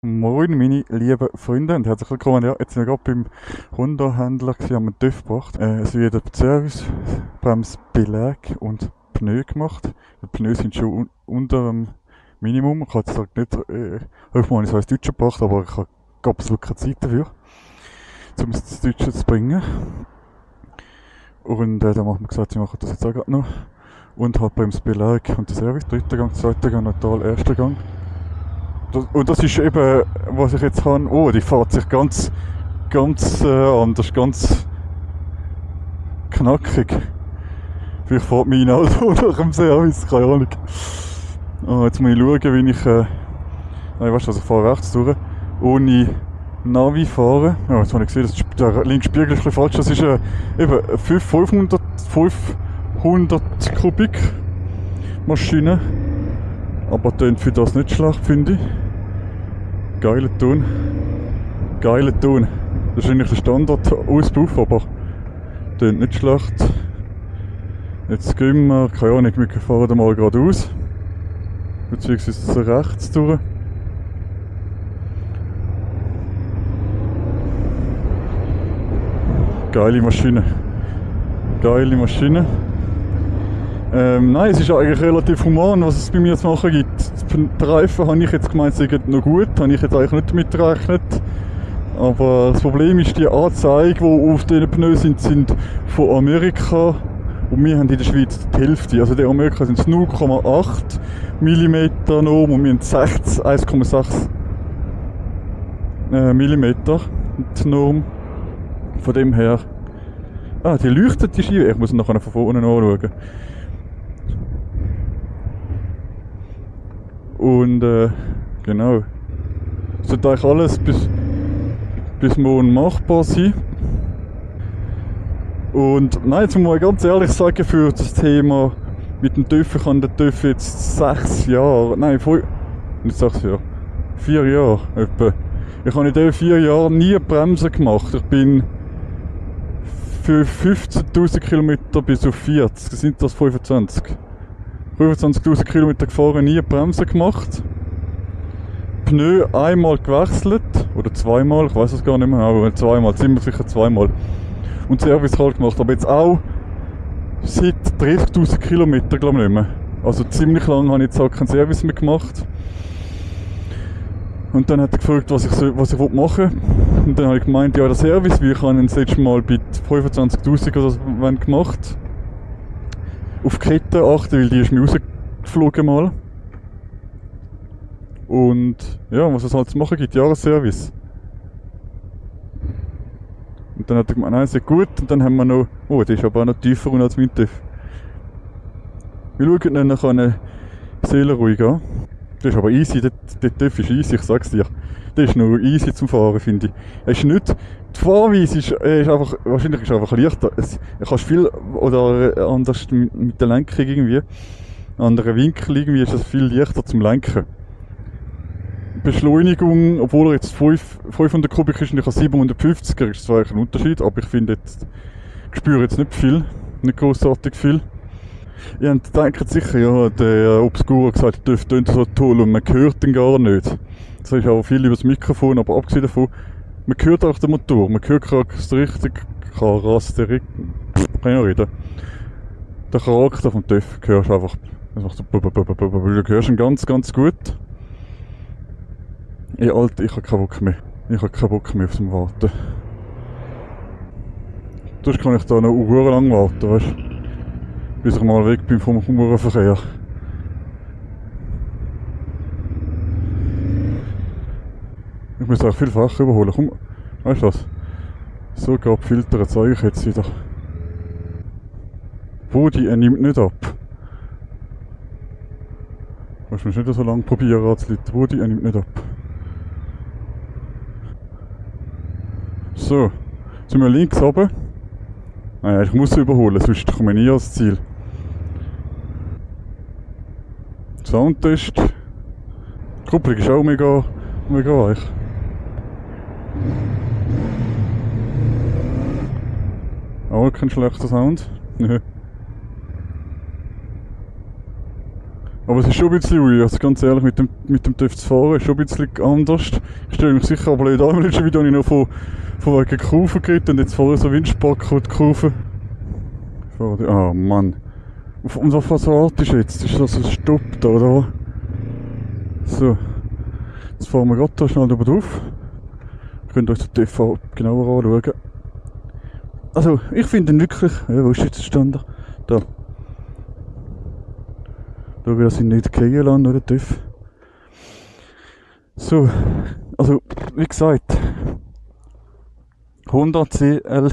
Moin meine lieben Freunde und herzlich willkommen. Ja, jetzt sind wir gerade beim Honda-Händler gewesen, haben wir TÜV gebracht. Es wird der Service, Bremsbelag und Pneu gemacht. Die Pneu sind schon unter dem Minimum. Ich habe jetzt halt nicht, hoffentlich habe ich es als Deutscher gebracht, aber ich habe absolut keine Zeit dafür, um es ins Deutsche zu bringen. Und dann haben wir gesagt, wir machen das jetzt auch gerade noch. Und halt Bremsbelag und der Service, dritter Gang, zweiter Gang, Natal, erster Gang. Und das ist eben, was ich jetzt habe. Oh, die fährt sich ganz anders, ganz knackig. Vielleicht fährt mein Auto nach dem Service, keine Ahnung. Oh, jetzt muss ich schauen, wie ich, nein, weißt du, also ich fahre rechts durch, ohne Navi fahren. Ja, jetzt habe ich gesehen, der linke Spiegel ist ein bisschen falsch. Das ist eben 500 Kubik Maschine. Aber tönt für das nicht schlecht, finde ich. Geiler Ton. Geiler Ton. Das ist eigentlich der Standard-Auspuff, aber tönt nicht schlecht. Jetzt gehen wir, keine Ahnung, wir fahren da mal geradeaus. Beziehungsweise so rechts durch. Geile Maschine. Geile Maschine. Nein, es ist eigentlich relativ human, was es bei mir zu machen gibt. Die Reifen habe ich jetzt gemeint, sind noch gut, habe ich jetzt eigentlich nicht damit gerechnet. Aber das Problem ist, die Anzeigen, die auf diesen Pneus sind von Amerika. Und wir haben in der Schweiz die Hälfte. Also in Amerika sind es 0,8 mm Norm und wir haben 1,6 mm die Norm. Von dem her. Ah, die leuchtet die Scheibe. Ich muss nachher von vorne anschauen. Und genau. Es sollte eigentlich alles bis morgen machbar sein. Und nein, jetzt muss ich ganz ehrlich sagen, für das Thema mit dem TÜV, ich habe den TÜV jetzt 6 Jahre, nein, nicht 6 Jahre, 4 Jahre etwa. Ich habe in diesen 4 Jahren nie Bremsen gemacht. Ich bin für 15'000 Kilometer bis auf 40, sind das 25. 25'000 Kilometer gefahren, nie Bremsen gemacht. Pneu einmal gewechselt, oder zweimal, ich weiß es gar nicht mehr, aber zweimal, ziemlich sicher zweimal. Und Service halt gemacht, aber jetzt auch seit 30'000 Kilometer, glaube ich nicht mehr. Also ziemlich lange habe ich jetzt auch keinen Service mehr gemacht. Und dann hat er gefragt, was ich machen will. Und dann habe ich gemeint, ja, der Service, wie ich habe ihn das letzte Mal bei 25'000 oder so gemacht. Auf die Kette achten, weil die ist mir rausgeflogen mal. Und ja, was es halt zu machen gibt, Jahresservice. Und dann hat er gemeint, nein, ist gut. Und dann haben wir noch, oh, der ist aber auch noch tiefer als mein TÜV. Wir schauen dann nachher eine seelenruhig an. Das ist aber easy, der TÜV ist easy, ich sag's dir. Der ist noch easy zum Fahren, finde ich. Er ist nicht, die Fahrweise ist einfach, wahrscheinlich ist er einfach leichter. Er kannst viel, oder anders mit der Lenkung irgendwie, anderen Winkel irgendwie, ist es viel leichter zum Lenken. Beschleunigung, obwohl er jetzt 500 Kubik ist und ich habe 750, ist zwar ein Unterschied, aber ich finde jetzt, ich spüre jetzt nicht viel, nicht grossartig viel. Ihr denkt sicher, ja, der Obscura hat gesagt, der TÜV tönt so toll und man hört ihn gar nicht. Das ist auch viel über das Mikrofon, aber abgesehen davon, man hört auch den Motor, man hört charakteristisch, kann ich noch reden. Der Charakter vom TÜV hörst du einfach, das macht so, du hörst ihn ganz, ganz gut. Ey, Alter, ich habe keinen Bock mehr. Ich habe keinen Bock mehr auf zum Warten. Sonst kann ich da noch lang warten, weißt du? Bis ich mal weg bin vom Verkehr. Ich muss auch viel Fach überholen. Komm, weißt du was? So gab Filter, zeige ich jetzt wieder. Body, er nimmt nicht ab. Du musst nicht so lange probieren anzuleiten. Body, er nimmt nicht ab. So, jetzt sind wir links runter. Nein, ich muss überholen, sonst komme ich nie ans Ziel. Soundtest. Die Kupplung ist auch mega weich. Auch kein schlechter Sound. Nö. Aber es ist schon ein bisschen weird, also ganz ehrlich, mit dem TÜV zu fahren ist schon ein bisschen anders. Ich stelle mich sicher aber blöd an, im letzten Video habe ich noch von wegen Kurven geredet und jetzt vorher so Windspack und Kurven. Ah Mann. Und auf was wartest du jetzt? Ist das ein Stopp da, oder? So. Jetzt fahren wir gerade da schnell drüber drauf. Ihr könnt euch den TÜV genauer anschauen. Also, ich finde ihn wirklich... Ja, wo ist jetzt der Ständer? Da. Schau, dass ich nicht gehen lasse, oder TÜV. So. Also, wie gesagt... Honda CL...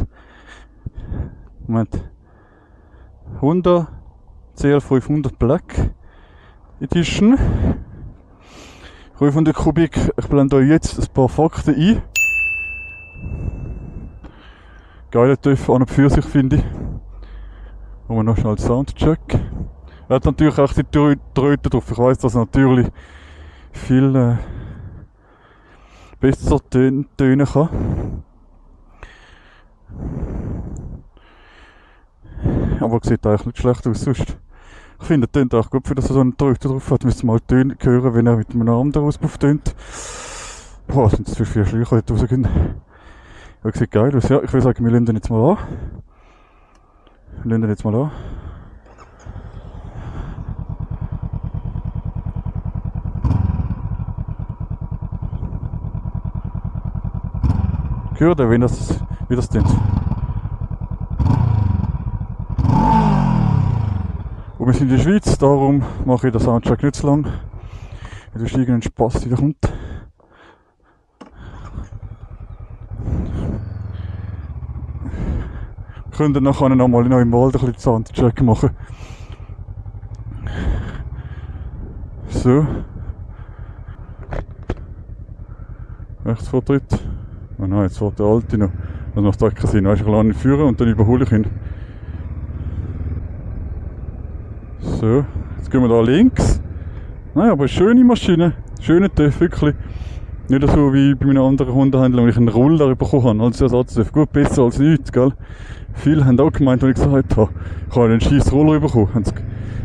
Moment... Honda CL500 Black Edition. 500 Kubik. Ich blende euch jetzt ein paar Fakten ein. Geiler TÜV an und für sich, finde ich. Und wir noch schnell Soundcheck. Er hat natürlich auch die Tröte drauf. Ich weiss, dass er natürlich viel besser tönen kann. Aber sieht eigentlich nicht schlecht aus sonst. Ich finde, er tönt auch gut, für dass er so einen Tröte drauf hat. Müsst ihr mal Töne hören, wenn er mit einem anderen Auspuff tönt. Boah, sind das viele Schläuche dort rausgehen. Ja, sieht geil aus. Ja, ich würde sagen, wir lassen den jetzt mal an. Hört ihr, wie das tönt? Und wir sind in der Schweiz, darum mache ich den Soundtrack nicht zu lang. Wenn du irgendeinen Spaß wieder kommt. Wir können dann nachher nochmal noch im Wald ein bisschen Soundcheck machen. So. Rechtsvortritt. Oh nein, jetzt fährt der Alte noch. Das macht auch keinen Sinn. Weißt du, ich lasse ihn führen und dann überhole ich ihn. So, jetzt gehen wir da links. Nein, aber eine schöne Maschine. Schöner TÜV, wirklich. Nicht so wie bei meinen anderen Hundehändlern, wo ich einen Roller bekommen habe als Ersatz. Gut, besser als nichts, gell? Viele haben auch gemeint, als ich gesagt habe, ich habe einen scheiß Roller bekommen.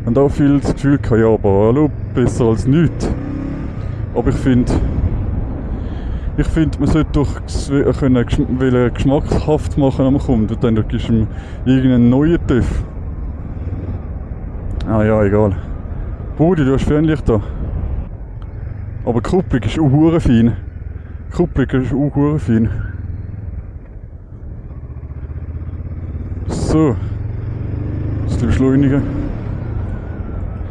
Haben auch viel das Gefühl gehabt, ja, aber hallo, besser als nichts. Aber ich finde, man sollte doch geschmackshaft machen am Kunden. Und dann gibst du ihm irgendeinen neuen TÜV. Ah ja, egal. Brudi, du hast Fernlicht da. Aber die Kupplung ist auch hure fein. So. Jetzt beschleunigen.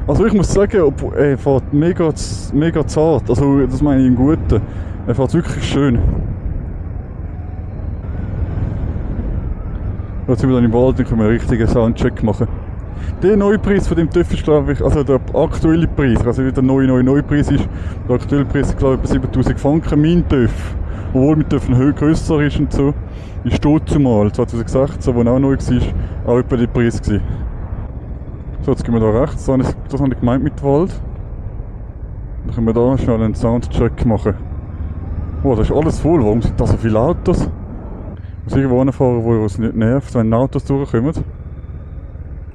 Also ich muss sagen, er fährt mega zart. Also das meine ich im Guten. Er fährt wirklich schön. Jetzt sind wir dann im Wald, dann können wir einen richtigen Soundcheck machen. Der neue Preis von dem TÜV ist, glaube ich, also der aktuelle Preis, also wie der neue Preis ist, der aktuelle Preis ist, glaube ich, etwa 7000 Franken. Mein TÜV, obwohl mein TÜV ein grösser ist und so, ist dort zumal 2016, wo er auch neu war, auch etwa der Preis gewesen. So, jetzt gehen wir da rechts, das habe ich gemeint mit Wald. Dann können wir da schnell einen Soundcheck machen. Oh, das ist alles voll, warum sind da so viele Autos? Ich muss irgendwo hinfahren, wo es nicht nervt, wenn Autos durchkommen.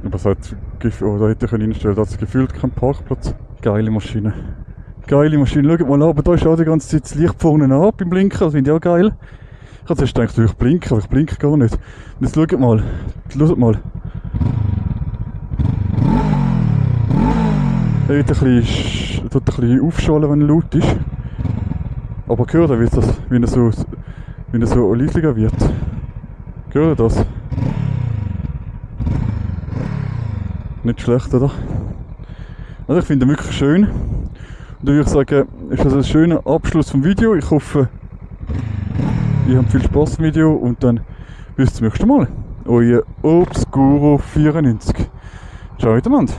Aber es hat, da hätte ich einstellen, da hat es gefühlt keinen Parkplatz. Geile Maschine. Schaut mal an, aber da ist auch die ganze Zeit das Licht vorne an beim Blinken, das finde ich auch geil. Ich habe zuerst gedacht, ich blinke, aber ich blinke gar nicht. Und jetzt schaut mal. Er wird tut ein bisschen aufschallen, wenn er laut ist. Aber hört ihr, wie er so leisiger wird? Hört ihr das? Nicht schlecht, oder? Also ich finde ihn wirklich schön. Und dann würde ich sagen, ist das ein schöner Abschluss vom Video. Ich hoffe, ihr habt viel Spaß im Video und dann bis zum nächsten Mal. Euer Obscuro94. Ciao miteinander.